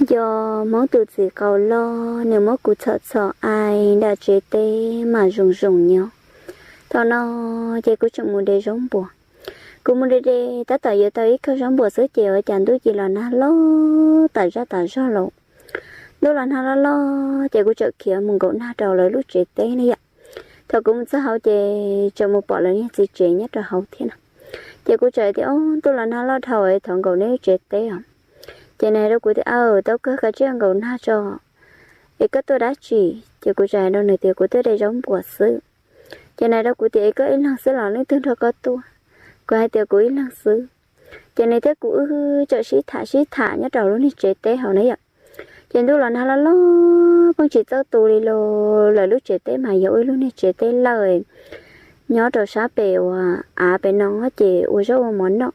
Yog Hmoob tus txiv qau loj, nws muab kuv txhom txhom ai nram tsev teb mas zoo zoo nyob. Thaum no ces kuv tseem mus de zaub npuas. Kuv mus de de tab tom yuav tau ib khawb zaub npuas xwb ces ua cas ntuj cia li los nag loj tas zaj tas zog lawm. Ntuj los nag loj loj ces kuv txawm khiav mus nkaum nag rau lawv lub tsev teb na yom. Thaum kuv mus txog hauv ces txawm mus pom lawv niag txiv tsev nyob rau hauv thiab no. Ces kuv txawm tias, Ob, ntuj los nag loj dhau, thov nkaum neb lub tsev teb os. Ces nws hais rau kuv tias, Aw, tau kawg, koj cia li nkaum nag tso, es koj tuaj dab tsi? Ces kuv txawm hais rau nws tias, Kuv tuaj de zaub npuas xwb. Ces nws hais rau kuv tias, Es koj ib leeg xwb los leej twg nrog koj tuaj? Kuv hais tias, Kuv ib leeg xwb. Ces nws thiab kuv wb txawm sib tham sib tham nyob rau lub niag tsev teb hauv na yom. Ces ntuj los nag loj loj pheej tsis txawj tu li los, lawv lub tsev teb mas yog ib lub niag tsev teb lawj nyob rau sab pem uas av pem no ces ua zaub ua mov noj.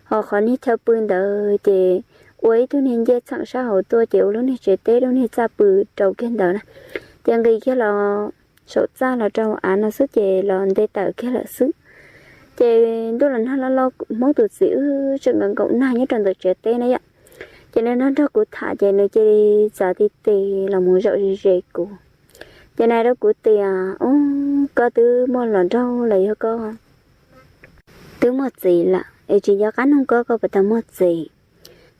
Ho qhov niag chaw pw ntawd ces ua ib tug niag ncej txheem sab hauv tuaj ces ua lub niag tsev teb lub niag txaj pw rau kiag ntawd na. Ces nqis kiag los saum txaj los rau av no xwb ces los nte tawm kiag lawm xwb. Ces ntuj los nag loj loj Hmoob tus txiv wb tseem nkaum nkaum nag nyob rau ntawm tsev teb na yom. Ces nws nrog nrog kuv tham ces nws cia li txav ti ti los mus zaum ze ze kuv. Ces nws hais rau kuv tias, Ob, koj twb muaj hluas nraug los yog koj twb muaj txiv lawm es tsis nco qab nug koj, koj puas tau muaj txiv?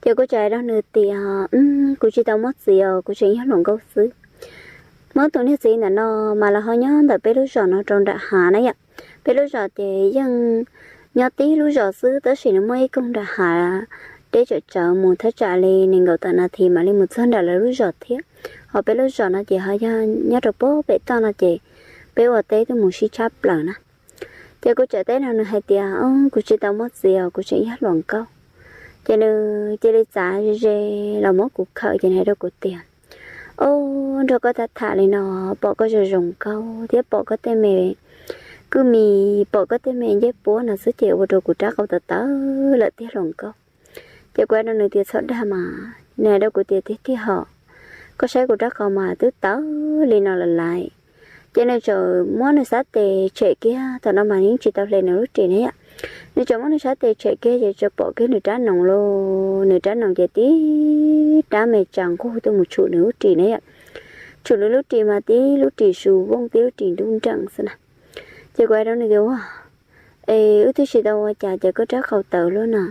Ces kuv txawm hais rau nws tias, Kuv tsis tau muaj txiv os, kuv tseem yog hluas nkauj xwb. Hmoob tus niag txiv ntawm no mas lawv ho nyob ntawm peb lub zos no rau nram hav na yom. Peb lub zos ces yeej nyob tib lub zos xwb tab sis nws muaj ib koog nram hav deb tsawv tsawv mus thaj tsam li nees nkaum tawm nas this mam li mus txog nram lawv lub zos thiab. Ho peb lub zos no ces ho yog nyob rau pem toj no ces peb ua teb twb mus sib tshab plaws na. Ces kuv txawm teb rau nws hais tias, Kuv tsis tau muaj txiv os, kuv tseem yog hluas nkauj. Ces nws cia li txav ze ze los muab kuv khawm ces nws hais rau kuv tias, Ob, nrog koj tham tham li no pom koj zoo zoo nkauj thiab pom koj tej me kwj mis, pom koj tej me ncej puab no xwb ces ua rau kuv rab qau tawv tawv lawm tiag hluas nkauj. Ces kuv hais rau nws tias, Txhob dag mas. Nws hais rau kuv tias, Tiag tiag hos, koj saib kuv rab qau mas twb tawv li no lawm lauj. Ces nws txawm muab nws sab tes tshem kiag, thaum no mas yeej tsis tau hle nws lub ris na yom. Nws txawm muab nws sab tes tshem kiag ces txawm pom kiag nws rab noos lauj, nws rab noos ces tib rab me tsa nqug tuaj mus tshum nws lub ris na yom. Tshum nws lub ris mas tib lub ris su vooj tib lub ris nruj nreem xwb na. Ces kuv hais rau nws tias, Ua, es wb twb tsis tau ua cas ces koj rab qau tawv luaj no?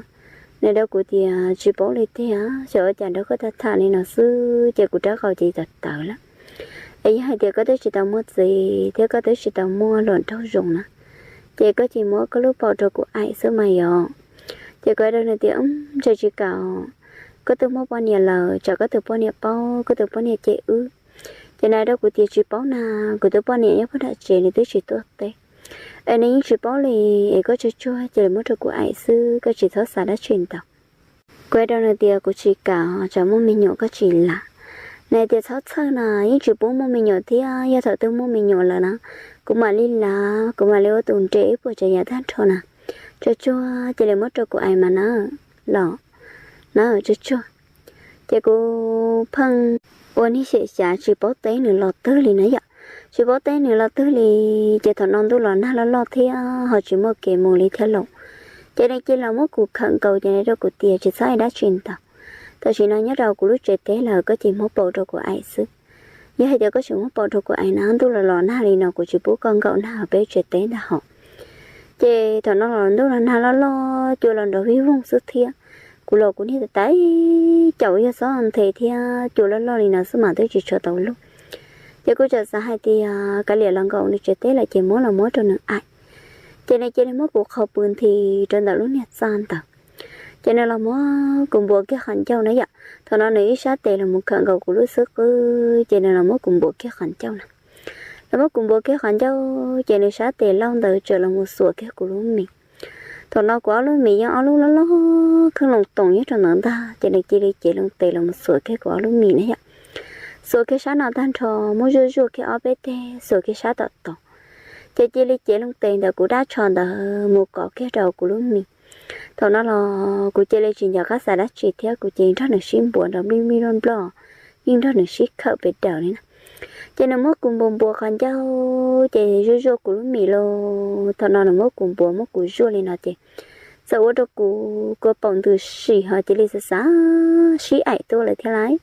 Nws hais rau kuv tias, Tsis paub li tiag, xyov ua cas nrog koj tham tham li no xwb ces kuv rab qau ces tawv tawv lawm. Es yog hais tias koj twb tsis tau muaj txiv thiab koj twb tsis tau muaj hluas nraug zoo na, ces koj cia li muab koj lub paum rau kuv aim xwb mas yog. Ces kuv hais rau nws tias, Ntshai tsis kam, koj twb muaj poj niam lawm, tsam koj tus poj niam paub, koj tus poj niam cem wb. Ces nws hais rau kuv tias, Tsis paub na, kuv tus poj niam nyob puag nram tsev nws twb tsis tuaj teb, es nws yeej tsis paub li, es koj tsuag tsuag cia li muab rau kuv aim xwb, koj tsis txhob xav dab tsi ntau. Kuv hais rau nws tias, Kuv tsis kam, tsam muaj me nyuam koj tsis lam. Nws hais tias, Txhob txhawj na, yeej tsis pub muaj me nyuam thiab, yog thaum twg muaj me nyuam lawm na, kuv mam li lav, kuv mam li ua tus nres ib puas tsav yam tag nrho na. Tsuag tsuag cia li muab rau kuv aim mas na, los na, tsuag tsuag. Ces kuv pheej ua niag xyem xyav tsis paub teb nws los twg li na yom, tsis paub teb nws los twg li. Ces thaum no ntuj los nag loj loj thiab ho tsis muaj kev mus li thiab lauj. Ces nws cia li los muab kuv khawm nkaus ces nws hais rau kuv tias, Tsis txhob ua dab tsi ntau, tam sim no nyob rau kuv lub tsev teb lawm, koj cia li muab paum rau kuv aim xwb. Yog hais tias koj tsis muab paum rau kuv aim na, ntuj los los nag li no kuv tsis pub koj nkaum nag peb tsev teb ntag hos. Ces thaum no los ntuj los nag loj loj, cua los nrov vij voog xwb thiab. Kuv los kuv niag tais tais caum yog xob nthe thiab, cua loj loj li no xwb mas twb tsis tshua tau luag. Ces kuv txawm xav hais tias kav liam, los nkaum nws tsev teb lawm ces muab los muab rau nws aim. Ces nws cia li muab kuv qhau pw nthi rau ntawm lub niag txaj ntawd. Ces nws los muab kuv npuav kiag qhov ncauj na yom. Thaum no nws ib sab tes los mus khawm nkaus kuv lub xub qwb, ces nws los muab kuv npuav kiag qhov ncauj na. Los muab kuv npuav kiag qhov ncauj, ces nws sab tes laug ntawd txawm los mus xuas kiag kuv lub mis. Thaum no kuv ob lub mis yeej ob lub loj loj kheej loo toos nyob rau ntawd ntag, ces nws cia li cev loo tes los mus xuas kiag kuv ob lub mis na yom. Xuas kiag sab no tag nrho, muab zuaj zuaj kiag ob peb teg, xuas kiag sab tom tod. Ces cia li cev loo tes ntawm kuv dab tsho ntawd mus kov kiag rau kuv lub mis. Thaum no los kuv cia li tsis nco qab xav dab tsi thiab, kuv cia li nrog nws sib npuav nrov nplij nplij nploj nploj, yeej nrog nws sib khawm pes daws li na. Ces nws muab kuv npuav npuav qhov ncauj, ces zuaj zuaj kuv lub mis los. Thaum no nws muab kuv npuav muab kuv zuaj li no ces txawm ua rau kuv kua paum ntws sim ho cia li xav xav sib aim tuaj lawm thiab lauj.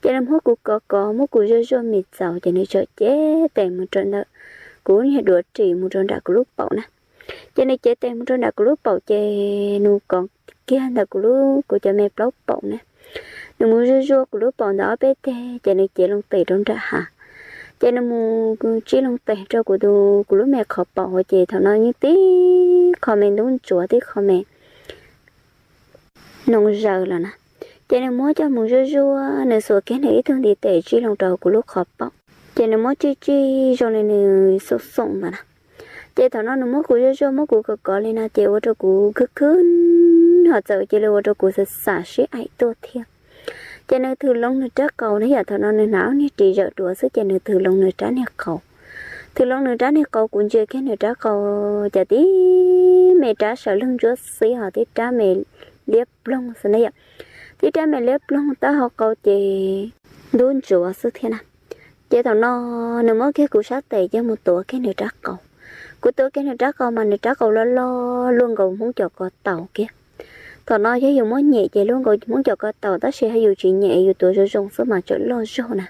Ces nws muab kuv kov kov, muab kuv zuaj zuaj mis txaus, ces nws txawm cev tes mus rau ntawm kuv niag duav ris mus rau nram kuv lub paum na. Ces nws cev tes mus rau nram kuv lub paum, ces nws kov kiag ntawm kuv lub, kuv cov me plaub paum na. Nws mus zuaj zuaj kuv lub paum ntawm ob peb teg, ces nws cev loo tes rau nram hav. Ces nws mus tsib loo tes rau kuv tus, kuv lub me qhov paum hauv, ces thaum no yeej tib qho me ntub ntsuav, tib qho me noo zaws lawm na. Ces nws muab coj mus zuaj zuaj, nws xuas kiag nws ib tug ntiv tes tsib loo rau kuv lub qhov paum. Ces nws muab tsij tsij zoo li nws xoom xoom ntawd na. Ces thaum no nws muab kuv zuaj zuaj, muab kuv kov kov li no, ces ua rau kuv khwb khwb, ho txawm cia li ua rau kuv xam xam sib aim tuaj thiab. Ces nws thws loo nws rab qau na yom, thaum no nws hnav niag ris zawm duav xwb, ces nws thws loo nws rab niag qau. Thws loo nws rab niag qau, kuv ntsia kiag nws rab qau, cas tib me rab sawv leeg ntsuab xib, ho tib rab me liab ploog xwb na yom. Tib rab me liab ploog, taub hau qau ces ntub ntsuav xwb thiab na. Ces thaum no nws muab kiag kuv sab tes coj mus tuav kiag nws rab qau. Kuv tuav kiag nws rab qau mas nws rab qau loj loj luaj nkaus Hmoob cov ko taus kiag. Thaum no yog yus muab nyem ces luaj nkaus Hmoob cov ko taus, tab sis yog yus tsis nyem, yus tuav zoo zoo xwb mas tseem loj zog na.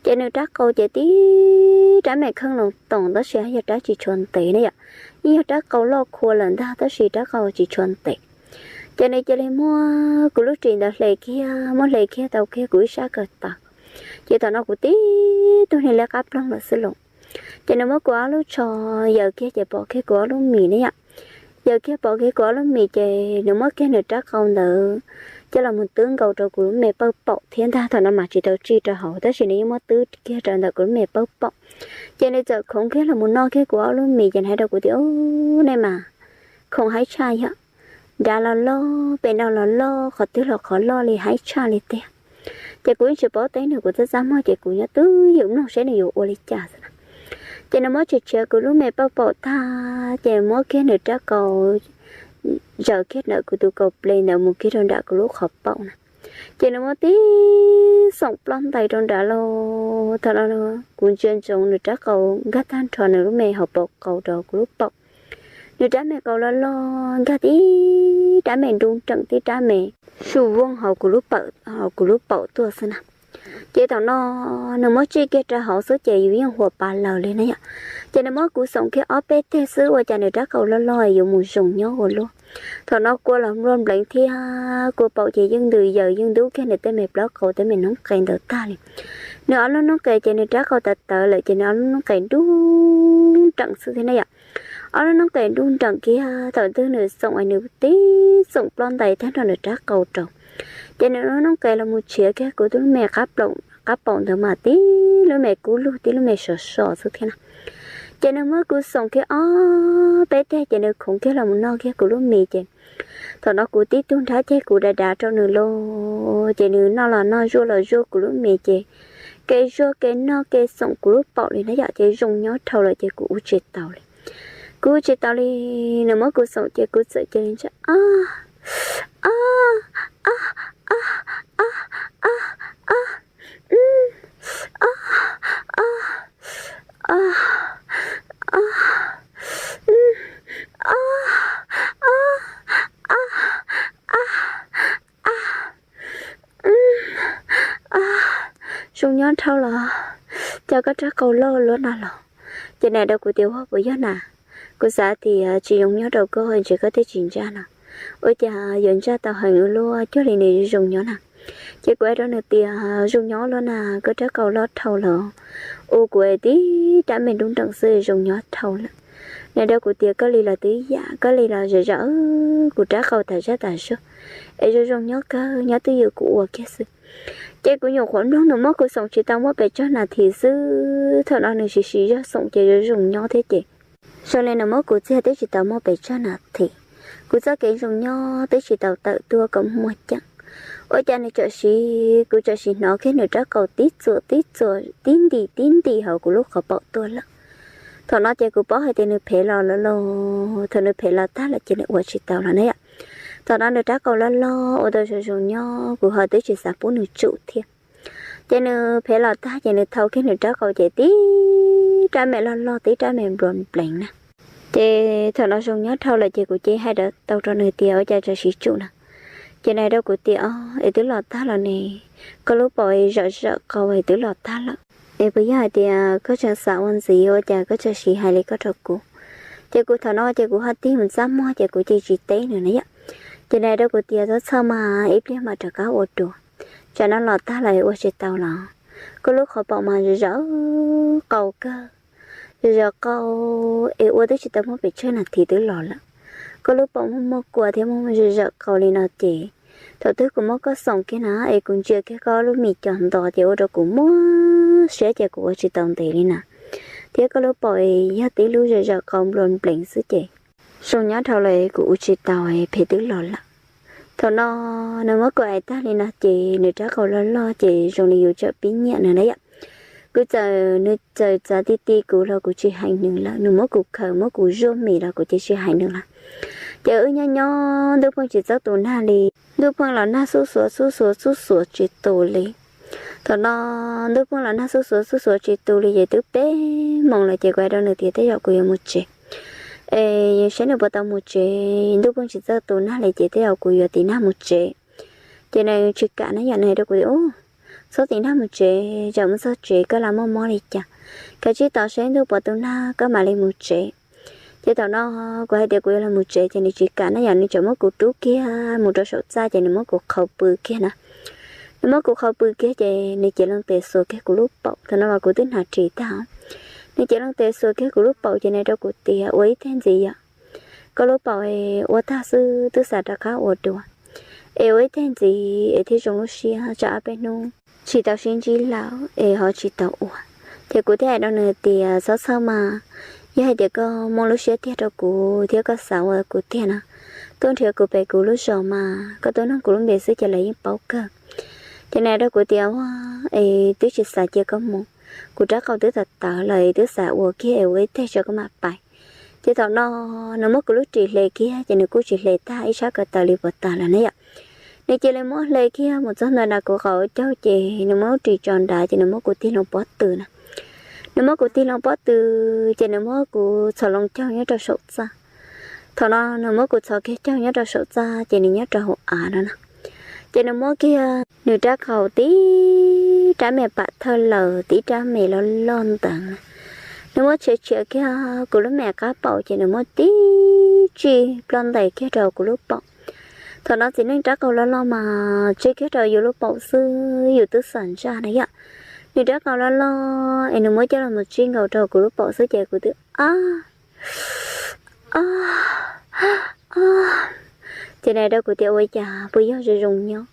Ces nws rab qau ces tib rab me kheej loo toom, tab sis yog rab tsis tshua ntev na yom. Yeej yog rab qau loj khua lawm ntag, tab sis rab qau tsis tshua ntev. Ces nws cia li muab kuv lub ris ntawd hle kiag, muab hle kiag tau kiag kuv ib sab ko taw. Ces thaum no kuv tib tug niag liab qab ploog lawm xwb los. Ces nws muab kuv ob lub tsho yaws kiag ces pom kiag kuv ob lub mis ne yom. Yaws kiag pom kiag kuv ob lub mis ces nws muab kiag nws rab qau ntawd coj los mus twb nkaus rau kuv lub me pawg paum thiab ntag. Thaum no mas tsis tau tsij rau hauv, tab sis nws yeej muab twb kiag rau ntawm kuv lub me pawg paum. Ces nws txawm khoov kiag los mus noj kiag kuv ob lub mis ces hais rau kuv tias, Ub, nej mas khoom haib tshaj yom. Nrad los loj, pem no los loj, qhov twg los qhov loj li, haib tshaj li tiag. Ces kuv yeej tsis paub teb nws, kuv txaj txaj muag ces kuv nyob twj ywm mloog seb nws yuav ua li cas xwb na. Ces nws muab tshiav tshiav kuv lub me pawg paum tag ces muab kiag nws rab qau zaws kiag ntawm kuv tus kaus ples ntawd mus kiag rau nram kuv lub qhov paum na. Ces nws muab tib xoom ploj ntais rau nrad los. Thaum no kuv ntsia ntsoov nws rab qau nkag tag nrho nws lub me hauv paus qau rau kuv lub paum. Nws rab me qau loj loj nkag tib rab me nruj nreem, tib rab me sub vooj hauv kuv lub paum tuaj xwb na. Ces thaum no nws muab tsij kiag rau hauv xwb ces yus yeej huas pa laws li na yom. Ces nws muab kuv xoom kiag ob peb teg xwb ua cas nws rab qau loj loj yuav mus zoo nyob ua luaj. Thaum no kua los nplua npleev thiab kua paum ces yeej ntws yaws yeej ntub kiag nws tej me plaub qau tej me noob qes ntawd tag li. Nws ob lub noob qes ces nws rab qau tawv tawv lawm ces nws ob lub noob qes nruj nreem xwb thiab na yom. Ob lub noob qes nruj nreem kiag, thaum twg nws xoom es nws tib xoom ploj ntais tag nrho nws rab qau rau. Ces nws lub noob qes los mus tshiav kiag kuv tus lub me qab paum ntawd mas tib lub me kub lug tib lub me sov so xwb thiab na. Ces nws muab kuv xoom kiag ob peb teg ces nws khoov kiag los mus noj kiag kuv lub mis ces thaum no kuv tib tug nrhab ceg kuv dav dav rau nws lauj. Ces nws noj los noj zuaj los zuaj kuv lub mis ces kev zuaj kev noj kev xoom kuv lub paum li na yom, ces zoo nyob dhau lawm ces kuv ua tsis tau li. Kuv ua tsis tau li, nws muab kuv xoom ces kuv txawm cia li ntsaj, a, a, a, a, a, a, a, a, a, a, a, a, a, a, a, zoo nyob dhau los, cas koj rab qau loj luaj no los? Ces nws rau kuv tias, Ua puas yog na? Kuv xav tias tsis zoo nyob rau koj ntshe koj thiaj tsis ntsaj no. Ua cas yuav ntsaj tau heev ua luaj, cuag li nws zoo nyob na. Ces kuv hais rau nws tias, Zoo nyob luaj na, koj rab qau loj dhau los. Ua kuv es tib rab me nruj nreem xwb zoo nyob dhau lawm. Nws rau kuv tias, Koj li los twb yam, koj li los zam zam, kuv rab qau tas zaj tas zog, es zoo zoo nyob kawg, nyob twj ywm kuv ua kiag xwb. Ces kuv nyuam qhuav mloog nws muab kuv xoom tsis tau muaj pes tsawg nas this xwb, thaum no nws siv siv zog xoom ces zoo zoo nyob thiab ces zoo li nws muab kuv txiag twb tsis tau muaj pes tsawg nas this. Kuv txoj kev zoo nyob twb tsis tau tawm tuaj kom muaj ceem. Ua cas nws txawm siv, kuv txawm siv hnov kiag nws rab qau tib txuas tib txuas tib ntim tib ntim hauv kuv lub qhov paum tuaj lawm. Thaum no ces kuv paub hais tias nws phem los lawm lauj, thaum nws phem los tag lawm ces nws ua tsis tau lawm na yom. Thaum no nws rab qau loj loj ua tau zoo zoo nyob, kuv ho twb tsis xav pub nws tsum thiab. Ces nws phem los tag ces nws thau kiag nws rab qau ces tib rab me loj loj tib rab me nplua npleev na. Ces thaum no zoo nyob dhau lawm ces kuv cia li hais tau rau nws tias, Ua cas txawm siv tsum na? Ces nws hais rau kuv tias, Os, es twb los tag los ne, koj lub paum es zawm zawm qau es twb los tag lawm. Es puas yog hais tias koj tseem xav ua ntxiv, ua cas koj tseem siv hais li koj rau kuv? Ces kuv thaum no ces kuv ho tig mus txaj muag ces kuv cia tsis teb nws na yom. Ces nws hais rau kuv tias, Txhob txhawj mas, ib pliag mam rov qab ua dua. Tsam no los tag lawm ua tsis tau los? Koj lub qhov paum mas zawm zawm qau kawg, zawm zawm qau es ua twb tsis tau muaj pes tsawg nas this twb los lawm. Koj lub paum muaj muaj kua thiab muaj muaj zawm zawm qau li no ces thaum twg kuv muab koj xoom kiag na es kuv ntsia kiag koj lub mis cos nto ces ua rau kuv muab siab ces kuv ua tsis tau ntev li na. Thiab koj lub paum es yog tib lub zawm zawm qau nplua nplees xwb ces zoo nyob dhau lawm kuv ua tsis tau, phem twb los lawm. Thaum no nws muab kuv ais tag li no ces nws rab qau loj loj ces zoo li yus tseem pib nyiam nws na yom. Kuv txawm, nws txawm txav ti ti kuv los kuv tsis hais nws lawm, nws muab kuv khaws muab kuv zuaj mis los kuv ces tsis hais nws lawm. Ces wb nyob nyob ntuj pheej tsis txawb tus nag li, ntuj pheej los nag xub xuav xub xuav xub xuav tsis tu li. Thaum no ntuj pheej los nag xub xuav xub xuav tsis tu li ces twb peb moos lawm ces kuv hais rau nws tias, Tej zaum kuv yuav mus tsev. Es saib nws puas tau mus tsev, ntuj pheej tsis txawb tus nag li ces tej zaum kuv yuav tiv nag mus tsev. Ces nws tsis kam na yom, nws hais rau kuv tias, Txhob tiv nag mus tsev, tsam mus txog tsev koj lam muaj mob li cas. Kav tsij tos saib ntuj puas tu nag koj mam li mus tsev. Ces thaum no kuv hais tias kuv yuav los mus tsev ces nws tsis kam na yom, nws tseem muab kuv rub kiag mus rau saum txaj ces nws muab kuv qhau pw kiag na. Nws muab kuv qhau pw kiag ces nws cev loo tes xuas kiag kuv lub paum, thaum no mas kuv twb hnav ris tag. Nws cev loo tes xuas kiag kuv lub paum ces nws hais rau kuv tias, Ua ib teg ntxiv yom, koj lub paum es ua tag xwb twb xav rov qab ua dua. Es ua ib teg ntxiv es thiaj zoo lub siab, tsam ob peb hnub tsis tau sib ntsib lawm es ho tsis tau ua. Ces kuv thiaj hais rau nws tias, Txhob txhawj mas, yog hais tias koj muaj lub siab tiag rau kuv thiab koj xav ua kuv tiag no, tuaj nrhiav kuv pem kuv lub zos mas, koj tuaj nug kuv lub npe xwb ces lawv yeej paub kawg. Ces nws hais rau kuv tias, Ua, es twb tsis xav cia koj mus, kuv rab qau twb tawv tawv lawm es twb xav ua kiag es ua ib teg tso koj mam pais. Ces thaum no nws muab kuv lub ris hle kiag ces nws kuj tsis hle tag, ib sab ko taw li puas tag lawm na yom. Nws cia li muab hle kiag mus txog ntawm nram kuv qhov caug ces nws muab lub ris tso nrad ces nws muab kuv tig loo pob tw na. Nws muab kuv tig loo pob tw ces nws muab kuv txhos loo caug nyob rau saum txaj. Thaum no nws muab kuv txhos kiag caug nyob rau saum txaj ces nws nyob rau hauv av no na. Ces nws muab kiag nws rab qau tib rab me pam thawj laws tib rab me loj loj ntawd na. Nws muab tshiav tshiav kiag kuv lub me qab paum ces nws muab tib tsij ploj ntais kiag rau kuv lub paum. Thaum no txiv neej rab qau loj loj mas tsij kiag rau yus lub paum xwb yus twb xam ntsaj na yom. Nws rab qau loj loj es nws muab coj los tsij nkaus rau kuv lub paum xwb ces kuv twb a a a. Ces nws hais rau kuv tias, Ua cas puas yog zoo zoo nyob?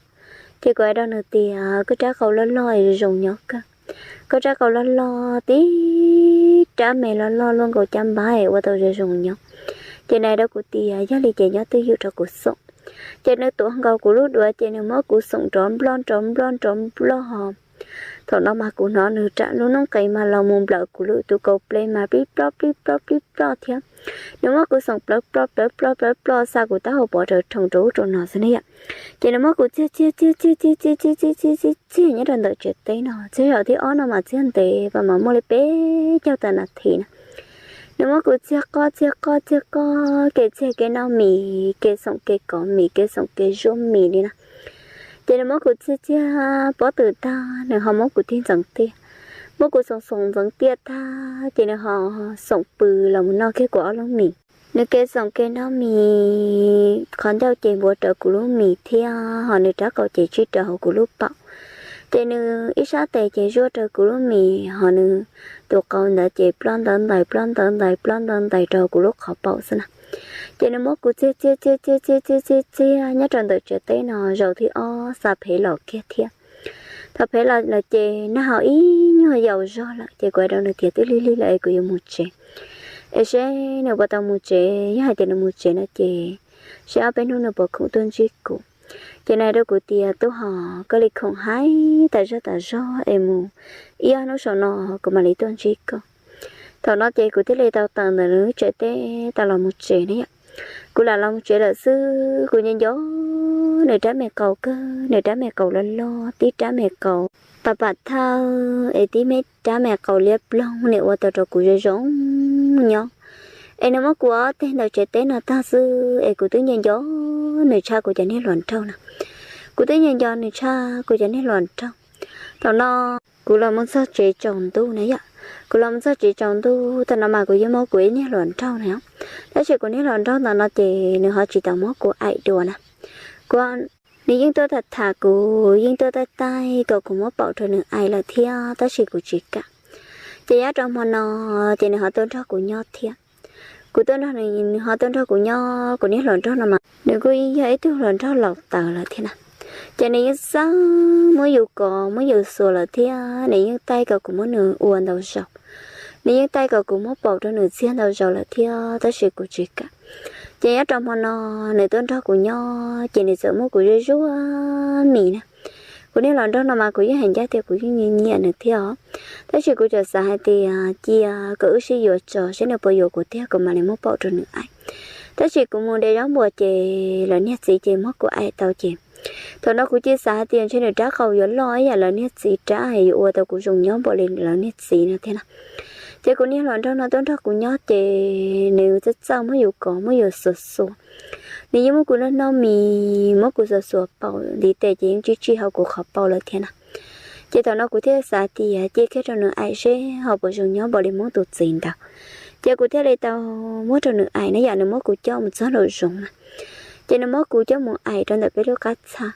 Ces kuv hais rau nws tias, Koj rab qau loj loj es zoo zoo nyob kawg. Koj rab qau loj loj tib rab me loj loj luaj nkaus caj npab es ua tau zoo zoo nyob. Ces nws hais rau kuv tias, Yog li ces nyob twj ywm rau kuv xoom. Ces nws tuav nkaus kuv lub duav ces nws muab kuv xoom nrov nploj nrov nploj nrov nploj ho. Thaum no mas kuv hnov nws ram lub noob qes mas los mus nplawm kuv lub tus kaus ples mas plib plob plib plob plib plob thiab. Nws muab kuv xoom plawv ploj plawv ploj plawv ploj xa kuv taub hau pov raws rhoom rau ub rau no xwb ne yom. Ces nws muab kuv txiag txiag txiag txiag txiag txiag txiag txiag txiag txiag nyob rau ntawm tsev teb no, txiag zaum thib ob no mas txiag ntev pas mas muaj li peb caug tawm nas this na. Nws muab kuv txiag qoj txiag qoj txiag qoj, kev txiag kev noj mis, kev xoom kev kov mis, kev xoom kev zuaj mis li na. Ces nws muab kuv txiag txiag pob tw tag, nws ho muab kuv tig ntxeev tiaj. Muab kuv xoom xoom ntxeev tiaj tag ces nws ho xoom pw los mus noj kiag kuv ob lub mis. Nws kev xoom kev noj mis, qhov ncauj ces npuav rawv kuv lub mis thiab ho nws rab qau ces tsij rawv hauv kuv lub paum. Ces nws ib sab tes ces zuaj rawv kuv lub mis ho nws tus qau ntawd ces ploj ntawv ntais ploj ntawv ntais ploj ntawv ntais rau kuv lub qhov paum xwb na. Ces nws muab kuv txiag txiag txiag txiag txiag txiag txiag txiag nyob rau ntawm tsev teb no zaum thib ob xa phev los kiag thiab. Thaum phev los lawm ces nag ho ib nyuag yaus zog lawm ces kuv hais rau nws tias twb lig lig lawm es kuv yuav mus tsev. Es seb nws puas tau mus tsev, yog hais tias nws mus tsev no ces seb ob peb hnub nws puas khoom tuaj ntsib kuv. Ces nws hais rau kuv tias tub hos, koj li khoom haib tas zog tas zog es mus ib ob hnub saum no kuv mam li tuaj ntsib koj. Thaum no ces kuv thiaj li tau tawm ntawm nws lub tsev teb tau los mus tsev ne yom. Kuv lam los mus tsev lawm xwb, kuv nco nco nws rab me qau kawg, nws rab me qau loj loj, tib rab me qau pam pam thawj es tib me rab me qau liab ploog nim ua tau rau kuv zoo zoo nyob. Es nws muab kuv ob teg ntawm tsev teb no tag xwb es kuv twb nco nco nws tshaj kuv cov niag hluas nraug na. Kuv twb nco nco nws tshaj kuv cov niag hluas nraug. Thaum no kuv los mus txog tsev tsaus ntuj na yom. Kuv los mus txog tsev tsaus ntuj thaum no mas kuv yeej muab kuv ib niag hluas nraug na. Tab sis kuv niag hluas nraug ntawm no ces nws ho tsis tau muab kuv aim dua na. Kuv, nws yeej tuaj tham tham kuv, yeej tuaj taij taij kom kuv muab paum rau nws aim lawm thiab tab sis kuv tsis kam. Ces nyob rau hmo no ces nws ho tuaj nrog kuv nyob thiab. Kuv tuaj nrog nws, nws ho tuaj nrog kuv nyob, kuv niag hluas nraug no mas nws kuj yeej yog ib tug hluas nraug laus tawv lawm thiab na. Ces nws yeej txawj muab yus kov muab yus xuas lawm thiab nws yeej taij kom kuv muab nws ua ntau zaus. Nws yeej taij kom kuv muab paum rau nws txiag ntau zaus lawm thiab tab sis kuv tsis kam. Ces nyob rau hmo no nws tuaj nrog kuv nyob ces nws txawm muab kuv zuj zuaj mis na. Kuv niag hluas nraug no mas kuv yeej hais ncaj tias kuv yeej nyiam nyiam nws thiab os. Tab sis kuv txawm xav hais tias cia kom wb sib yuav tso seb nws puas yuav kuv tiag kuv mam li muab paum rau nws aim. Tab sis kuv mus de zaub npua ces lawv niag txiv ces muab kuv aim tau ces thaum no kuv cia xav hais tias ntshe nws rab qau yuav loj ib yam lawv niag txiv rab yuav ua tau kuv zoo nyob npaum li lawv niag txiv no thiab na. Ces kuv niag hluas nraug no tuaj nrog kuv nyob ces nws txawj txawj muab yus kov muab yus xuas xuas. Nws yeej muab kuv noj noj mis, muab kuv xuas xuas paum ntiv tes ces yeej tsij tsij hauv kuv qhov paum lawm thiab na. Ces thaum no kuv thiaj xav tias cia kiag rau nws aim seb ho puas zoo nyob npaum li Hmoob tus txiv ntawd. Ces kuv thiaj li tau muab rau nws aim na yom, nws muab kuv coj mus txog nraum zoov na. Ces nws muab kuv coj mus aim rau ntawm peb lub qab txha.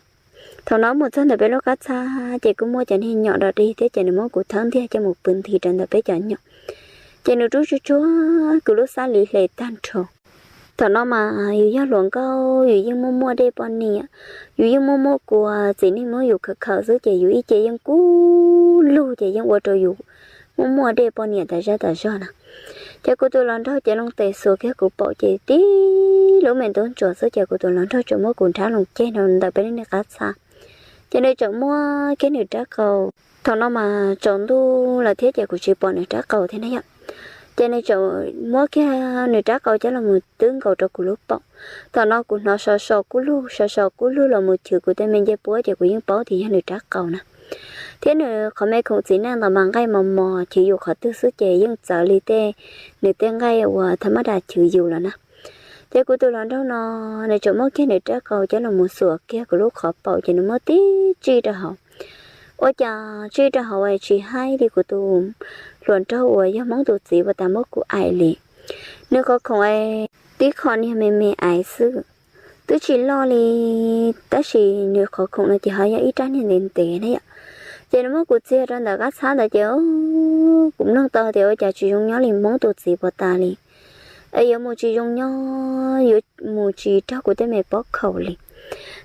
Thaum no mus txog ntawm peb lub qab txha ces kuj muaj cov niag nyom dog dig thiab ces nws muab kuv thawb ntiag coj mus pw nti rau ntawm peb cov nyom. Ces nws rub tsuag tsuag kuv lub xab li hle tag nrho. Thaum no mas yus yog hluas nkauj yus yeej muaj muaj dej poj niam, yus yeej muaj muaj kua, txiv neej muab yus khawm khawm xwb ces yus ib ce yeej kub lug ces yeej ua rau yus muaj muaj dej poj niam tas zaj tas zog na. Ces kuv tus hluas nraug ces loo tes xuas kiag kuv paum ces tib lub me ntub ntsuav xwb ces kuv tus hluas nraug tseem muab kuv nrhab loo ceg rau ntawm peb lub niag qab txha. Ces nws tseem muab kiag nws rab qau. Thaum no mas tsaus ntuj lawm thiab ces kuv tsis pom nws rab qau thiab na yom. Ces nws tseem muab kiag nws rab qau coj los twb nkaus rau kuv lub paum. Thaum no kuv hnov so so kub lug so so kub lug los mus chwv kuv tej me ncej puab ces kuv yeej paub tias yog nws rab qau na. Thiab nws qhov me khoom txiv neej ntawd mas nqaij mos mos chwv yus qhov twg xwb ces yeej txawv li tej, nws tej nqaij uas tha mab das chwv yus lawm na. Ces kuv tus hluas nraug no, nws tseem muab kiag nws rab qau coj los mus xuas kiag kuv lub qhov paum ces nws muab tib tsij rau hauv. Ua cas tsij rau hauv es tsis haib li kuv tus hluas nraug uas yog Hmoob tus txiv uas tas muab kuv aim li. Nws qhov khoom es tib qho niag me me aiv xwb, twb tsis loj li, tab sis nws qhov khoom no ces ho yog ib rab niag ntev ntev na yom. Ces nws muab kuv txiag rau ntawm qab txhab ntawd ces kuv mloog tau tias ua cas tsis zoo nyob li Hmoob tus txiv puas tas li. Es yuav mus tsis zoo nyob, yuav mus tsis raug kuv tej me pob khaum li.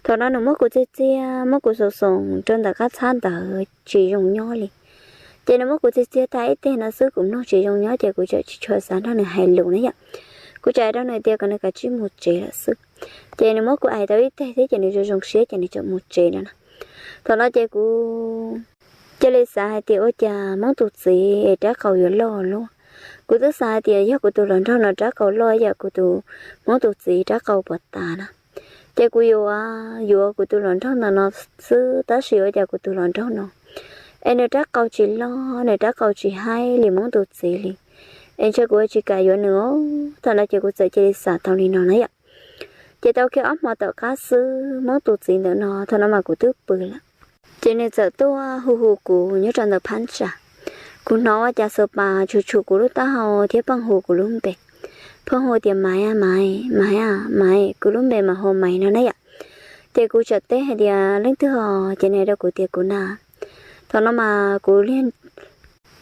Thaum no nws muab kuv txiag txiag muab kuv xoom xoom rau ntawm qab txhab ntawd tsis zoo nyob li. Ces nws muab kuv txiag txiag tag ib teg no xwb kuv mloog tsis zoo nyob ces kuv tseem tsis tshua xav nrog nws hais lus na yom. Kuv tseem hais rau nws tias kom nws kav tsij mus tsev lawm xwb. Ces nws muab kuv aim tau ib teg thiab ces nws zoo zoo siab ces nws tseem mus tsev lawm na. Thaum no ces kuv cia li xav hais tias ua cas Hmoob tus txiv es rab qau yuav loj luaj. Kuv twb xav hais tias yog kuv tus hluas nraug no rab qau loj yam kuv tus Hmoob tus txiv rab qau puas tas na. Ces kuv yuav, yuav kuv tus hluas nraug ntawm no xwb tab sis ua cas kuv tus hluas nraug no es nws rab qau tsis loj, nws rab qau tsis haib li Hmoob tus txiv li. Es ntshe kuv tsis kam yuav nws os. Thaum no ces kuv txawm cia li xav tau li no na yom. Ces tau kiag ob hmo tom qab xwb Hmoob tus txiv ntawm no, thaum no mas kuv twb pw lawm. Ces nws txawm tuaj hu hu kuv nyob rau ntawm phab ntsa. Kuv hnov ua cas xuas pas tshum tshum kuv lub taub hau thiab pheej hu kuv lub npe. Pheej hu tias Maiv, Maiv, Maiv, Maiv, kuv lub npe mas hu Maiv no na yom. Ces kuv txawm teb hais tias leej twg os, ces nws rau kuv tias kuv na. Thaum no mas kuv li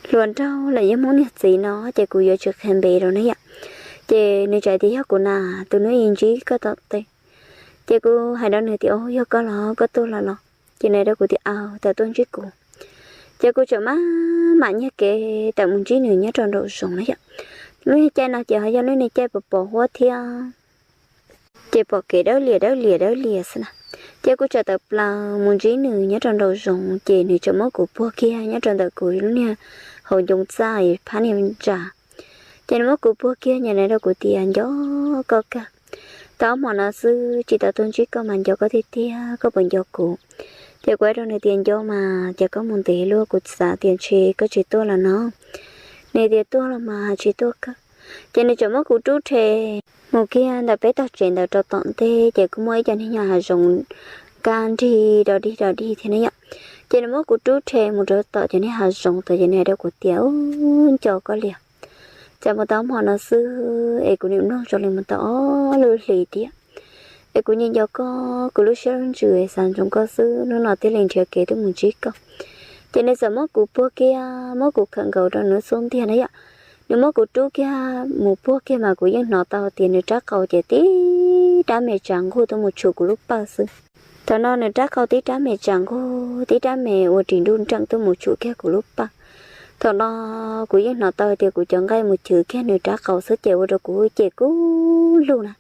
hluas nraug lawm yog Hmoob niag txiv no ces kuv yuav tsis qhia npe rau na yom. Ces nws txawm tias yog kuv na, tus hnub i ntsib koj tom tej. Ces kuv hais rau nws tias o, yog koj los koj tuaj los los. Ces nws rau kuv tias aw, tawm tuaj ntsib kuv. Ces kuv txawm maj mam nyiag kev tawm mus ntsib nws nyob rau nraum zoov na yom. Lub niag caij no ces ho yog lub niag caij pos pos huab thiab. Ces pom kev dawb lias dawb lias dawb lias xwb na. Ces kuv txawm tawm plaws mus ntsib nws nyob rau nraum zoov ces nws txawm muab kuv puag kiag nyob rau ntawm kuv lub niag hauv ncoo txaj phab niag ntsa. Ces nws muab kuv puag kiag nyias nais rau kuv tias nco koj kawg. Tau ob hmo no xwb tsis tau tuaj ntsib koj mas nco koj tiag tiag, koj puas nco kuv? Ces kuv hais rau nws tias nco mas, ces koj mus ntev luaj kuv xav tias ntshe koj tsis tuaj los no. Nws tias tuaj los mas tsis tuaj kawg. Ces nws txawm muab kuv rub rhe mus kiag ntawm peb tog tsev ntawd rau tom ntej, ces kuj muaj ib co niag nyuag hav zoov kaj nrig do dig do dig thiab na yom. Ces nws muab kuv rub rhe mus rau tom cov niag hav zoov tod, ces nws hais rau kuv tias, Ub, nco koj li, txawm mus tau hmo no xwb es kuv nim mloog zoo li mus tau ob lub hlis tiag. Es kuv nco nco koj, kuv lub siab lub ntsws xav ntsoov koj xwb, hnub no thiaj li nrhiav kev tuaj mus ntsib koj. Ces nws txawm muab kuv puag kiag, muab kuv khawm nkaus rau nws xub ntiag na yom. Nws muab kuv rub kiag mus puag kiag mas kuv yeej hnov tau tias nws rab qau ces tib rab me tsas nquj tuaj mus tshum kuv lub pawg xwb. Thaum no nws rab qau tib rab me tsas nquj, tib rab me ua ris nruj nreem tuaj mus tshum kiag kuv lub pawg. Thaum no kuv yeej hnov tau tias kuv cov nqaij mus chwv kiag nws rab qau xwb ces ua rau kuv ces kub lug na.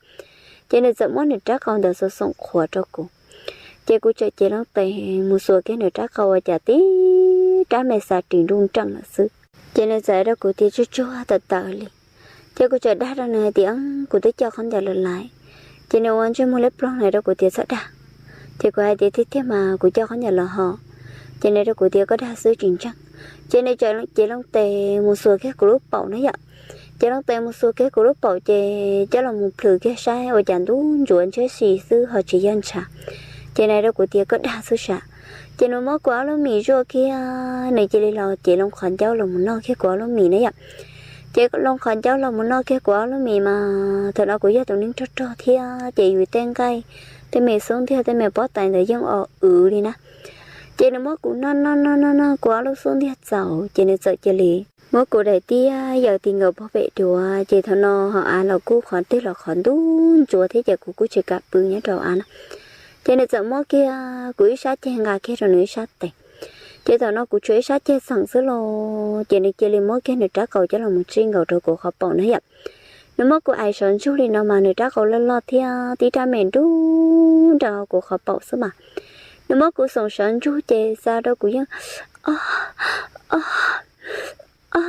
Ces nws txawm muab nws rab qau ntawd xoom xoom qhuav rau kuv. Ces kuv txawm cev loo tes mus xuas kiag nws rab qau ua cas tib rab me xav ris nruj nreem lawm xwb. Ces nws txawm hais rau kuv tias, Tsuag tsuag tawv tawv li. Ces kuv txawm dag rau nws hais tias, Kuv twb coj khaub ncaws los lawm. Ces nws ua ntsej muag liab ploog hais rau kuv tias, Txhob dag. Ces kuv hais tias, Tiag tiag mas kuv coj khaub ncaws los hos. Ces nws hais rau kuv tias, Koj dag xwb tsis ntseeg. Ces nws txawm cev loo tes mus xuas kiag kuv lub paum na yom. Cev loo tes mus xuas kiag kuv lub paum ces coj los mus plhws kiag saib ua cas ntub ntsuav ntshiab si xwb ho tsis yog ntshav. Ces nws hais rau kuv tias, Koj dag xwb sav. Ces nws muab kuv ob lub mis zuaj kiag, nws cia li los cev loo qhov ncauj los mus noj kiag kuv ob lub mis na yom. Ces loo qhov ncauj los mus noj kiag kuv ob lub mis mas thaum no kuv yog tus neeg rog rog thiab ces yus tej nqaij, tej me xub ntiag, tej me pob tais ntawd yeej o wv li na. Ces nws muab kuv noj noj noj noj noj kuv ob lub xub ntiag txaus ces nws txawm cia li muab kuv daim tiab yaws ti nkaus pog pem duav. Ces thaum no hauv av los kuj qhov twg los qhov ntub ntsuav thiab ces kuv kuj tsis kam pw nyob rau av na. Ces nws txawm muab kiag kuv ib sab ceg nqa kiag rau nws ib sab tes. Ces thaum no kuv tshuav ib sab ceg txheem xwb los ces nws cia li muab kiag nws rab qau coj los mus tsij nkaus rau kuv qhov paum na yom. Nws muab kuv ais sawv ntsug li no mas nws rab qau loj loj thiab tib rab me nruj nreem kuv qhov paum xwb mas. Nws muab kuv xoom sawv ntsug ces xa rau kuv yeej o o o o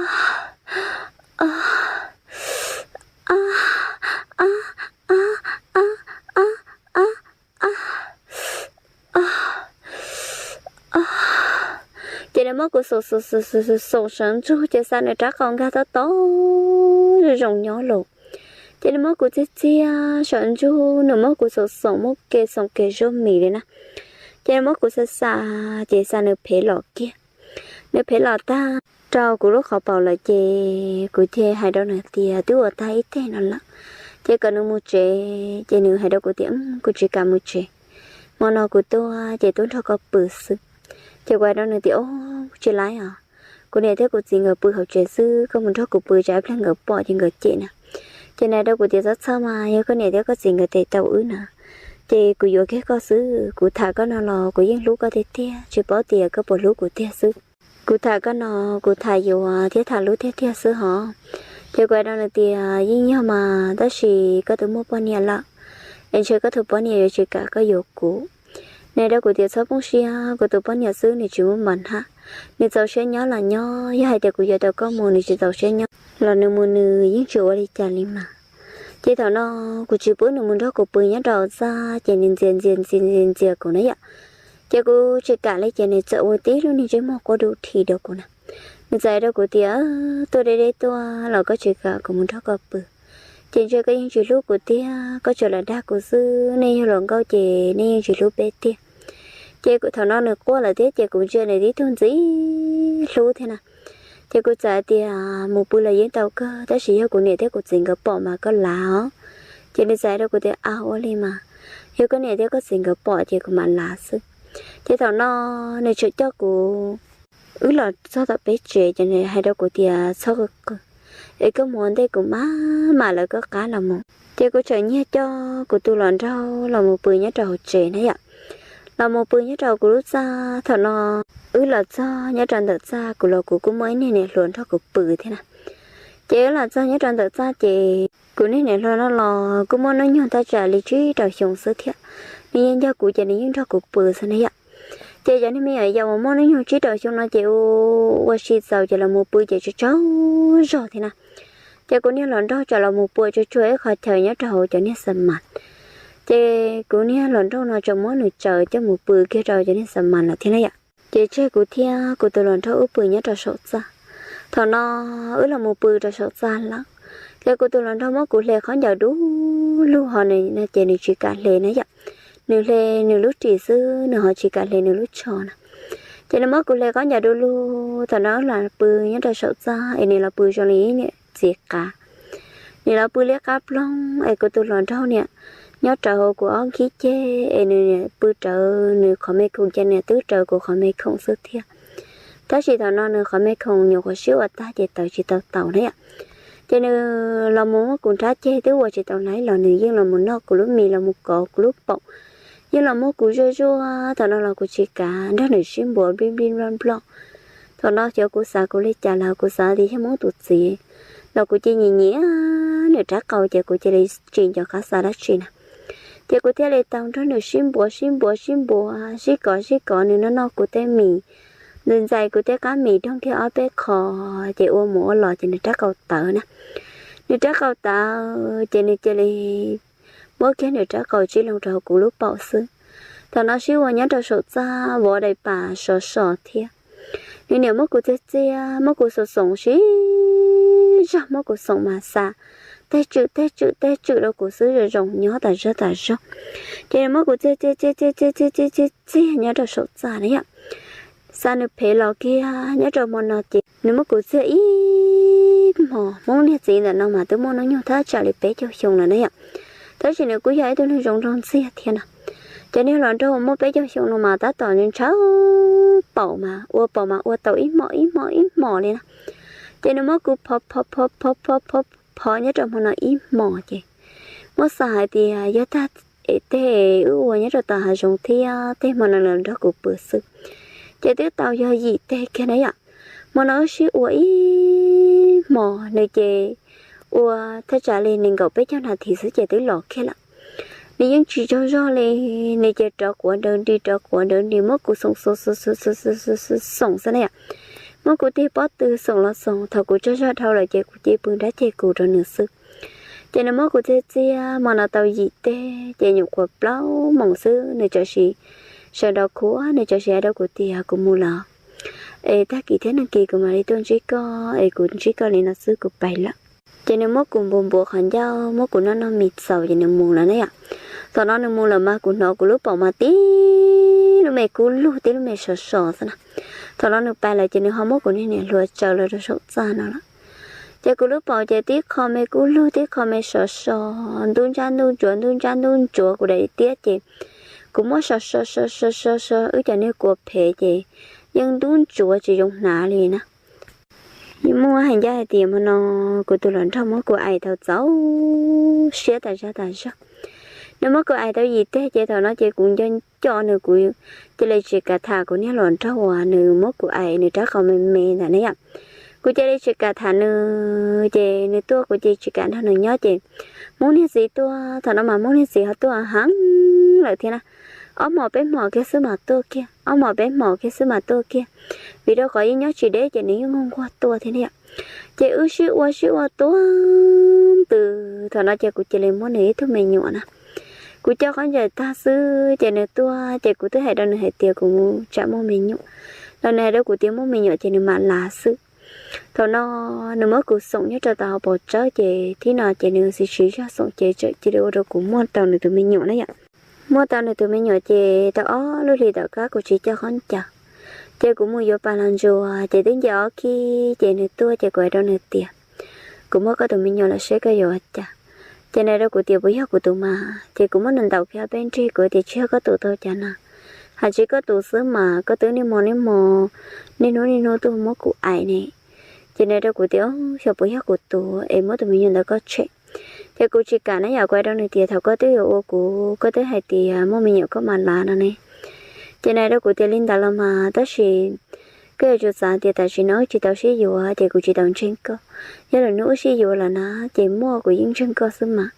Ces nws muab kuv xoom xoom xoom xoom sawv ntsug ces xa nws rab qau nkag tob tob zoo zoo nyob los. Ces nws muab kuv txiag txiag sawv ntsug, nws muab kuv xoom xoom muab ke xoom ke zuaj mis li na. Ces nws muab kuv xa xa, ces xa nws phev los kiag. Nws phev los tag rau kuv lub qhov paum lawm ces kuv thiaj hais rau nws tias twb ua tag ib teg no lawm, ces kom nws mus tsev. Ces nws hais rau kuv tias kuv tsis kam mus tsev, hmo no kuv tuaj ces tuaj nrog koj pw xwb. Ces kuv hais rau nws tias o, tsis laib os, kuv niam thiab kuv txiv nkawd pw hauv tsev xwb, koj mus nrog kuv pw tsam ib pliag nkawd pom ces nkawd cem na. Ces nws hais rau kuv tias txhob txhawj mas, yog koj niam thiab koj txiv nkawd tes tau wb na, ces kuv yuav kiag koj xwb. Kuv tham koj no los kuv yeej hlub koj tiag tiag, tsis paub tias koj puas hlub kuv tiag xwb. Kuv tham koj no, kuv tham yuav thiab tham hlub tiag tiag xwb hos. Ces kuv hais rau nws tias yeej yog mas, tab sis koj twb muaj poj niam lawm, es ntshe koj tus poj niam yuav tsis kam koj yuav kuv. Nws hais rau kuv tias txhob poob siab, kuv tus poj niam xwb nws tsis muaj npam hab, nws txaus siab nyob los nyob, yog hais tias kuv yuav tau koj mus nws tsis txaus siab nyob los nws mus nws yeej tsis ua li cas li mas. Ces thaum no kuv tsis pub nws mus nrog kuv pw nyob rau hauv txaj, ces nws ntxias ntxias ntxias ntxias ntxias kuv na yom. Ces kuv tsis kam li ces nws txawm ua tib lub niag ntsej muag quaj dub dhi rau kuv na. Nws txawm hais rau kuv tias tuaj deb deb tuaj los koj tsis kam kuv mus nrog koj pw, ces ntshe koj yeej tsis hlub kuv tiag, koj tsuas lam dag kuv xwb, nej yog hluas nkauj ces nej yeej tsis hlub peb tiag. Ces kuv thaum no nws quaj lawm thiab ces kuv ntsia nws tib tug ntxim hlub thiab na. Ces kuv txawm hais tias mus pw los yeej tau kawg, tab sis yog kuv niam thiab kuv txiv nkawd pom mas koj lav os. Ces nws txawm hais rau kuv tias a, ua li mas, yog koj niam thiab koj txiv nkawd pom ces kuv mam lav xwb. Ces thaum no nws txawm coj kuv wb los txog tom peb tsev ces nws hais rau kuv tias txhob qw qw, es koj mus ua ntej kuv mam mam lawv koj qab los mus. Ces kuv txawm nyiag coj kuv tus hluas nraug los mus pw nyob rau hauv tsev na yom. Los mus pw nyob rau kuv lub txaj, thaum no wb los txog nyob rau ntawm txaj kuv los kuv kuj muaj ib niag niam hluas nrog kuv pw thiab na. Ces wb los txog nyob rau ntawm txaj ces kuv niag niam hluas no los kuj muaj hnub nyoog thaj tsam li tsib rau xyoo xwb thiab. Nws yeej nco kuv ces nws yeej nrog kuv pw xwb na yom. Ces cov niag me nyuam yaus uas muaj hnub nyoog tsib rau xyoo no ces ua si txaus ces los mus pw ces tsaug tsaug zog thiab na. Ces kuv niag hluas nraug txawm los mus pw tsuag tsuag ib qho chaw nyob rau hauv cov niag xa mas. Ces kuv niag hluas nraug no txawm muab nws tsaws coj mus pw kiag rau cov niag xa mas lawm thiab na yom. Ces tseg kuv thiab kuv tus hluas nraug wb pw nyob rau saum txaj. Thaum no wb los mus pw rau saum txaj lawm. Ces kuv tus hluas nraug muab kuv hle khaub ncaws du lug ho nws no ces nws tsis kam hle na yom. Nws hle nws lub ris xwb, nws ho tsis kam hle nws lub tsho na. Ces nws muab kuv hle khaub ncaws du lug, thaum no los pw nyob rau saum txaj es nws los pw zoo li ib niam txiv qav. Nws los pw liab qab ploog es kuv tus hluas nraug niam nyob rawv hauv kuv ob khib ceg es nws pw rawv nws qhov me khoom ces nws twb rawv kuv qhov me khoom xwb thiab. Tab sis thaum no nws qhov me khoom nyuam qhuav sib ua tag ces tawv tsis tau taus na yom. Ces nws los mus muab kuv nrhab ceg twb ua tsis tau laib los nws yeej los mus noj kuv lub mis, los mus kov kuv lub paum, yeej los muab kuv zuaj zuaj. Thaum no los kuv tsis kav, nrog nws sib npuav nplij nplij nploj nploj. Thaum no xyov kuv xav kuv li cas los kuv xav tias yog muab tus txiv los kuv cia nyiam nyiam nws rab qau ces kuv cia li tsis nco qab xav dab tsi na. Ces kuv thiaj li tau nrog nws sib npuav sib npuav sib npuav, sib kov sib kov, nws noj noj kuv tej mis, ntxais ntxais kuv tej qab mis doog kiag ob peb qho, ces ua mus ua los ces nws rab qau tawv na. Nws rab qau tawv ces nws cia li muab kiag nws rab qau tsib loo rau kuv lub paum xwb. Thaum no sib ua nyob rau saum txaj vov daim pam sov sov thiab. Nws niam muab kuv txiag txiag, muab kuv xoom xoom sib zog, muab kuv xoom mas xa tej tswm tej tswm tej tswm rau kuv xwb zoo zoo nyob tas zog tas zog. Ces nws muab kuv txiag txiag txiag txiag txiag txiag txiag txiag nyob rau saum txaj na yom. Xa nws phem los kiag nyob rau hmo no ces nws muab kuv txiag ib hmos. Hmoob niag txiv ntawm no mas twb muaj hnub nyoog thaj tsam li peb caug xyoo lawm na yom. Tab sis nws kuj yog ib tug neeg zoo nraug ntxiag thiab no. Cov niag hluas nraug uas muaj peb caug xyoo no mas tab tom ntshaw paum mas ua paum mas ua tau ib hmos ib hmos ib hmos li na. Ces nws muab kuv phov phov phov phov phov phov phov nyob rau hmo no ib hmos ces muab xav hais tias yog tag tej wb ua nyob rau tom hav zoov thiab tej hmo no nws nrog kuv pw xwb. Ces twb tau yog yim teg kiag na yom. Hmo no wb sib ua ib hmos, nws ces ua thaj tsam li nees nkaum peb caug nas this xwb ces twb los kiag lawm. Nws yeej tsis tsaug zog li, nws ces rov quav nrawv nris rov quav nrawv nris muab kuv xoom xoom xoom xoom xoom xoom xoom xwb na yom. Muab kuv tig pob tw xoom los xoom, thaum kuv tsaug zog dhau lawm ces kuv cia li pw nrab ceg kuv rau nws xwb. Ces nws muab kuv txiag txiag hmo no tau yim teg ces nyuam qhuav plaub moos xwb nws txawm sis sawv nraud khuav, nws txawm sis hais rau kuv tias kuv mus lawm es tag kis thiab nag kis kuv mam li tuaj ntsib koj es kuv ntsib koj li no xwb kuv pais lawm. Ces nws muab kuv npuav npuav qhov ncauj, muab kuv noj noj mis txaus ces nws mus lawm na yom. Thaum no nws mus lawm mas kuv hnov kuv lub paum mas tib lub me kub lug tib lub me sov sov xwb na. Thaum no nws pais lawm ces nws ho muab kuv niag niam hluas tsaws los rau saum txaj no lawm. Ces kuv lub paum ces tib qho me kub lug tib qho me sov sov, ntub ntsab ntub ntsuav ntub ntsab ntub ntsuav kuv daim tiab ces kuv muab sov sov sov sov sov sov wb cov niag kua phem ces yeej ntub ntsuav tsis zoo hnav li na. Muaj hais ncaj hais tias hmo no kuv tus hluas nraug muab kuv aim tau txaus siab tas zog tas zog. Nws muab kuv aim tau yim teg ces thaum no ces kuv nco nco nws, kuv cia li tsis kam tham kuv niag hluas nraug uas nws muab kuv aim nws rab qau me me ntawd na yom. Kuv cia li tsis kam tham nws ces nws tuaj kuv cia li tsis kam nrog nws nyob ces Hmoob niag txiv tuaj, thaum no mas Hmoob niag txiv ho tuaj heev lawm thiab na. Ob hmos peb hmos kiag xwb mas tuaj kiag, ob hmos peb hmos kiag xwb mas tuaj kiag, vim rau qhov yeej nyob tsis deb ces nws yeej nquag nquag tuaj thiab na yom. Ces wb sib ua sib ua tuaj ntws, thaum no ces kuv cia li muaj nws ib tug me nyuam na. Kuv coj khaub ncaws tag xwb ces nws tuaj ces kuv twb hais rau nws hais tias kuv tsam muaj me nyuam, los nws hais rau kuv tias muaj me nyuam ces nws mam lav xwb. Thaum no nws muab kuv xoom nyob rau tom hauv paus tsawb ces thib no ces nws txiv siv zog xoom ces txawm cia li ua rau kuv muaj tau nws tus me nyuam na yom. Muaj tau nws tus me nyuam ces tau ob lub hlis tom qab kuv tsis coj khaub ncaws, ces kuv mus yuav pas los ntsuas ces twb nce ob khib ces nws tuaj ces kuv hais rau nws tias kuv muaj koj tus me nyuam lawm seb koj yuav ua cas. Ces nws hais rau kuv tias puas yog kuv tus mas, ces kuv muab nws ntaus kiag ob peb nrig kuv tias tsis yog koj tus tau cas no, hais tsis koj tus xwb mas koj twb niaj hmo niaj hmo niaj hnub niaj hnub tuaj muab kuv aim ne. Ces nws hais rau kuv tias xyov puas yog kuv tus es muab tus me nyuam ntawd koj tshem. Ces kuv tsis kam na yom, kuv hais rau nws tias thaum koj twb yuav ua kuv koj twb hais tias muaj me nyuam koj mam lav no ne. Ces nws hais rau kuv tias li ntawd los mas tab sis koj yuav tsum xav tias tam sim no wb tsis tau sib yuav ces kuv tsis tau ntseeg koj. Yog lwm hnub wb sib yuav lawm na ces muaj kuv yeej ntseeg koj xwb mas.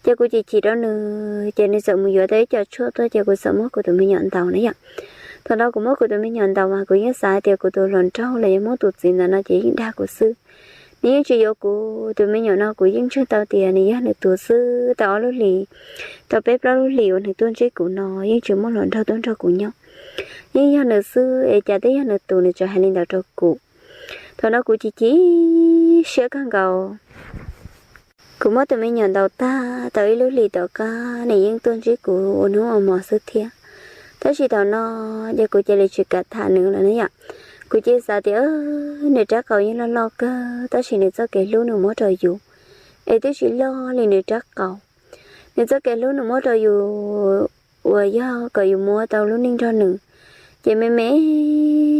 Ces kuv chim chim rau nws ces nws txawm mus yuav tau ib co tshuaj tuaj ces kuv txawm muab kuv tus me nyuam ntaus na yom. Thaum no kuv muab kuv tus me nyuam ntaus mas kuv yeej xav tias kuv tus hluas nraug los yog Hmoob tus txiv ntawm no ces yeej dag kuv xwb. Nws yeej tsis yuav kuv, tus me nyuam no kuv yeej ntseeg tau tias nws yog nws tus xwb. Tau ob lub hlis, tau peb plaub lub hlis uas nws tuaj ntsib kuv no yeej tsis muaj hluas nraug tuaj nrog kuv nyob. Yeej yog nws xwb es cas twb yog nws tus nws tseem hais li ntawd rau kuv. Thaum no kuv chim chim siab kawg nkaus. Kuv muab tus me nyuam ntaus tag tau ib lub hlis tom qab nws yeej tuaj ntsib kuv ua hnub ua hmo xwb thiab. Tab sis thaum no ces kuv cia li tsis kam tham nws lawm na yom. Kuv cia li xav tias nws rab qau yeej loj loj kawg tab sis nws txoj kev hlub nws muab rau yus es twb tsis loj li nws rab qau. Nws txoj kev hlub nws muab rau yus uas yog kom yus muab tau lub neej nrog nws, ces me me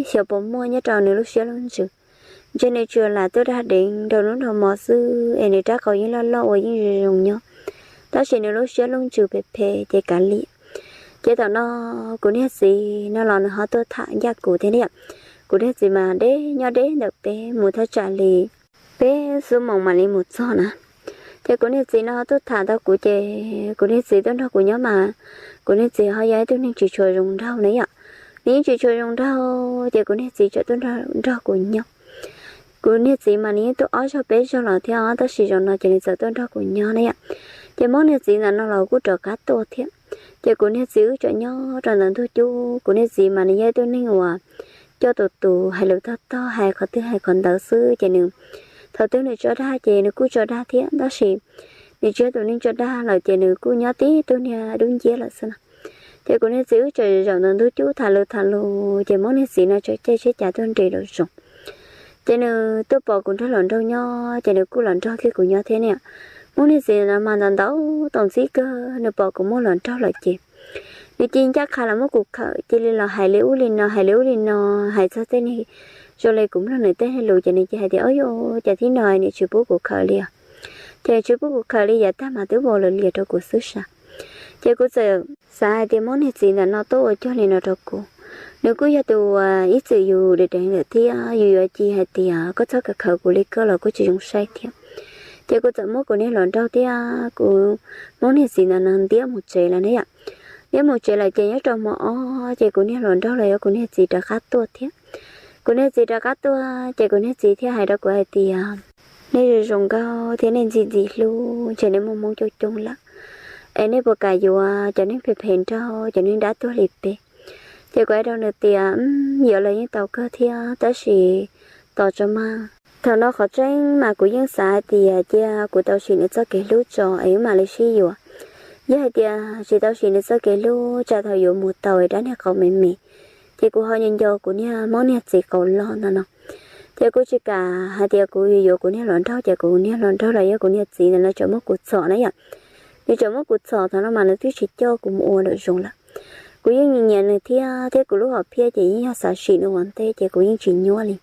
xyov puas muaj nyob rau nws lub siab lub ntsws. Ntshe nws tsuas lam tuaj dag deev rau hnub rau hmo xwb es nws rab qau yeej loj loj uas yeej zoo zoo nyob, tab sis nws lub siab lub ntsws phem phem ces kav liam. Ces thaum no kuv niag txiv no los nws ho tuaj tham ncaj kuv thiab na yom. Kuv niag txiv mas deb nyob deb ntawm peb mus thaj tsam li peb xuab moos mam li mus txog na. Ces kuv niag txiv no tuaj tham tau kuv ces kuv niag txiv tuaj nrog kuv nyob mas kuv niag txiv ho yog ib tug neeg tsis tshua zoo nraug na yom. Nws yeej tsis tshua zoo nraug ces kuv niag txiv txawm tuaj nrog kuv nyob. Kuv niag txiv mas nws yeej tuaj ob zaug peb zaug los thiab tab sis zaum no ces nws txawm tuaj nrog kuv nyob na yom. Ces Hmoob niag txiv ntawm no los kuj rov qab tuaj thiab. Ces kuv niag txiv wb tseem nyob rau ntawm ntug cub, kuv niag txiv mas nws yog ib tug neeg uas coj tus tus hais lus tog tog hais qhov twg hais qhov ntawd xwb ces nws, thaum twg nws tso dag ces nws kuj tso dag thiab tab sis nws tsis yog tus neeg tso dag lawm ces nws kuj nyob tib tug niag dub nciab lawm xwb na. Ces kuv niag txiv wb tseem zaum ntawm ntug cub tham lus tham lus ces Hmoob niag txiv no txawm caij tsheb cav tuaj nres lawm zoov. Ces nws tuaj pom kuv nrog hluas nraug nyob ces nws kuj los nrog kiag kuv nyob thiab na. Hmoob niag txiv no mas ntau ntau tau ntxhib kawg, nws pom kuv muaj hluas nraug lawm ces nws cia li ncaj qha los muab kuv khawm, cia li los hais li ub li no hais li ub li no, hais txog tej niag zoo li kuv mloog nws tej lus ces nws cia hais tias, Au yog cas thib no nws tsis pub kuv khawm li os? Ces tsis pub kuv khawm li yav tag mas twb vau lawm lias rau kuv xwb sas. Ces kuv txawm xav hais tias Hmoob niag txiv ntawm no tuaj ua cuag li no rau kuv, nws kuj yog tus uas ib txwm yus deev deev lawm thiab yus yuav cia hais tias koj txhob khawm khawm kuv li koj los kuj tsis zoo saib thiab. Ces kuv txawm muab kuv niag hluas nraug thiab kuv, Hmoob niag txiv ntawm no ntiab mus tsev lawm na yom. Ntiab mus tsev lawm ces nyob rau hmo ob ces kuv niag hluas nraug los yog kuv niag txiv rov qab tuaj thiab. Kuv niag txiv rov qab tuaj ces kuv niag txiv thiaj hais rau kuv hais tias, Nej zoo zoo nkauj thiab nej ntxim ntxim hlub ces nej muaj hmoob coob coob lawm, es nej puas kam yuav cov neeg phem phem nraug, cov neeg dab tuag li peb? Ces kuv hais rau nws tias, Yuav los yeej tau kawg thiab tab sis tos tso mas. Thaum no qhov tseeb mas kuv yeej xav hais tias cia kuv tau sim nws txoj kev hlub tso es wb mam li sib yuav. Yog hais tias tsis tau sim nws txoj kev hlub tsam thaum yuav mus tau es rab niag qau me me, ces kuv ho nco nco kuv niag Hmoob niag txiv qau loj ntawm no. Ces kuv tsis kam hais tias kuv yuav yuav kuv niag hluas nraug ces kuv niag hluas nraug los yog kuv niag txiv ntawm no tseem muab kuv txhom na yom. Nws tseem muab kuv txhom thaum no mas nws twb tsis coj kuv mus ua lawm zoo lawm. Kuv yeej nyiam nyiam nws thiab, thiab kuv lub hom phiaj ces yeej yog xav sim nws ua ntej ces kuv yeej tsis nyuaj li.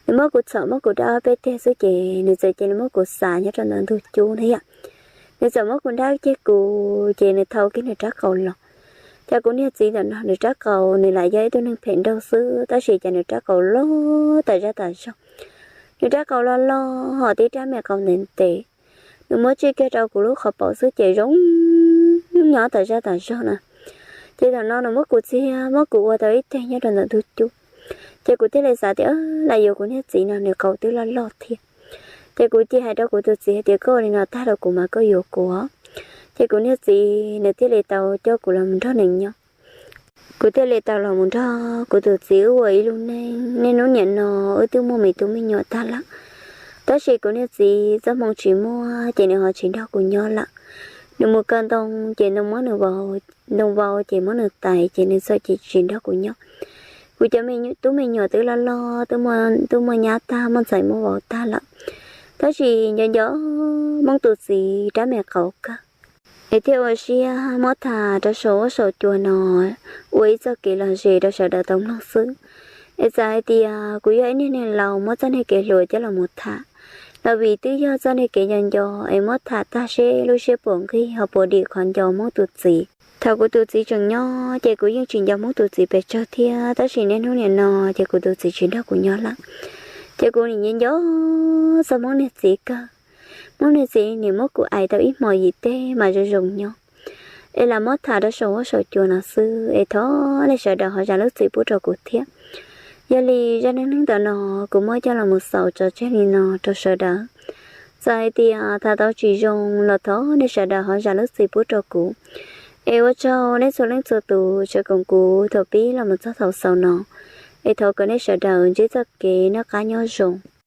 Nws muab kuv txhom muab kuv dab ob peb teg xwb ces nws txawm cia li muab kuv xa nyob rau ntawm ntug cub na yom. Nws txawm muab kuv dab ceg kuv ces nws thau kiag nws rab qau los. Cas kuv niag txiv ntawm no nws rab qau nws lam yog ib tug neeg phem nraug xwb tab sis cas nws rab qau loj tas zaj tas zog. Nws rab qau loj loj ho tib rab me qau ntev ntev. Nws muab tsij kiag rau kuv lub qhov paum xwb ces zoo nyob tas zaj tas zog na. Ces thaum no nws muab kuv txiag muab kuv ua tau ib teg nyob rau ntawm ntug cub. Ces kuv thiaj li xav tias lam yuav kuv niag txiv no nws qau twb loj loj thiab. Ces kuv cia hais rau kuv tus txiv hais tias koj ua li no tag rau kuv mas koj yuav kuv. Ces kuv niag txiv nws thiaj li tau coj kuv los mus nrog nws nyob. Kuv thiaj li tau los mus nrog kuv tus txiv wb ua ib lub neej. Niaj hnub nim no wb twb muaj me tub me nyuam tag lawm, tab sis kuv niag txiv txoj hmoo tsis muaj ces nws ho tsis nrog kuv nyob lawm. Nws mus kaw ntoo ces ntoo muab nws vau, ntoo vau ces muab nws tais ces nws txawm cia tsis nrog kuv nyob. Kuv cov me tub me nyuam twb loj loj, twb muaj nyab tag muaj ntxhais muaj vauv tag lawm, tab sis nco nco Hmoob tus txiv rab me qau kawg. Es thiaj ua siab muab tham rau saum huab saum cua no ua ib txoj kev lom zem rau sawv daws tau mloog xwb. Es txawm hais tias kuv yog ib niag neeg laus muab txoj niag kev hluas coj los mus tham, los vim twb yog txoj niag kev nco nco es muab tham tag seb lub siab puas nqig ho puas dim qhov nco Hmoob tus txiv. Thaum kuv tus txiv tseem nyob ces kuv yeej tsis nco Hmoob tus txiv pes tsawg thiab, tab sis niaj hnub nim no ces kuv tus txiv tsis nrog kuv nyob lawm, ces kuv nim nco nco txog Hmoob niag txiv kawg. Hmoob niag txiv nim muab kuv ais tau ib hmos yim teg mas zoo zoo nyob. Es lam muab tham rau saum huab saum cua no xwb es thov nej sawv daws ho zam lub txim pub rau kuv thiab. Yog li zaj neej neeg ntawm no kuv muab coj los mus xaus tso tseg li no rau sawv daws. Txawm hais tias tham tau tsis zoo los thov nej sawv daws ho zam lub txim pub rau kuv. Es ua tsaug nej txhua leej txhua tus tseem koom kuv thaum pib los mus txog thaum xaus no. Es thov kom nej sawv daws ntsib txoj kev noj qab nyob zoo.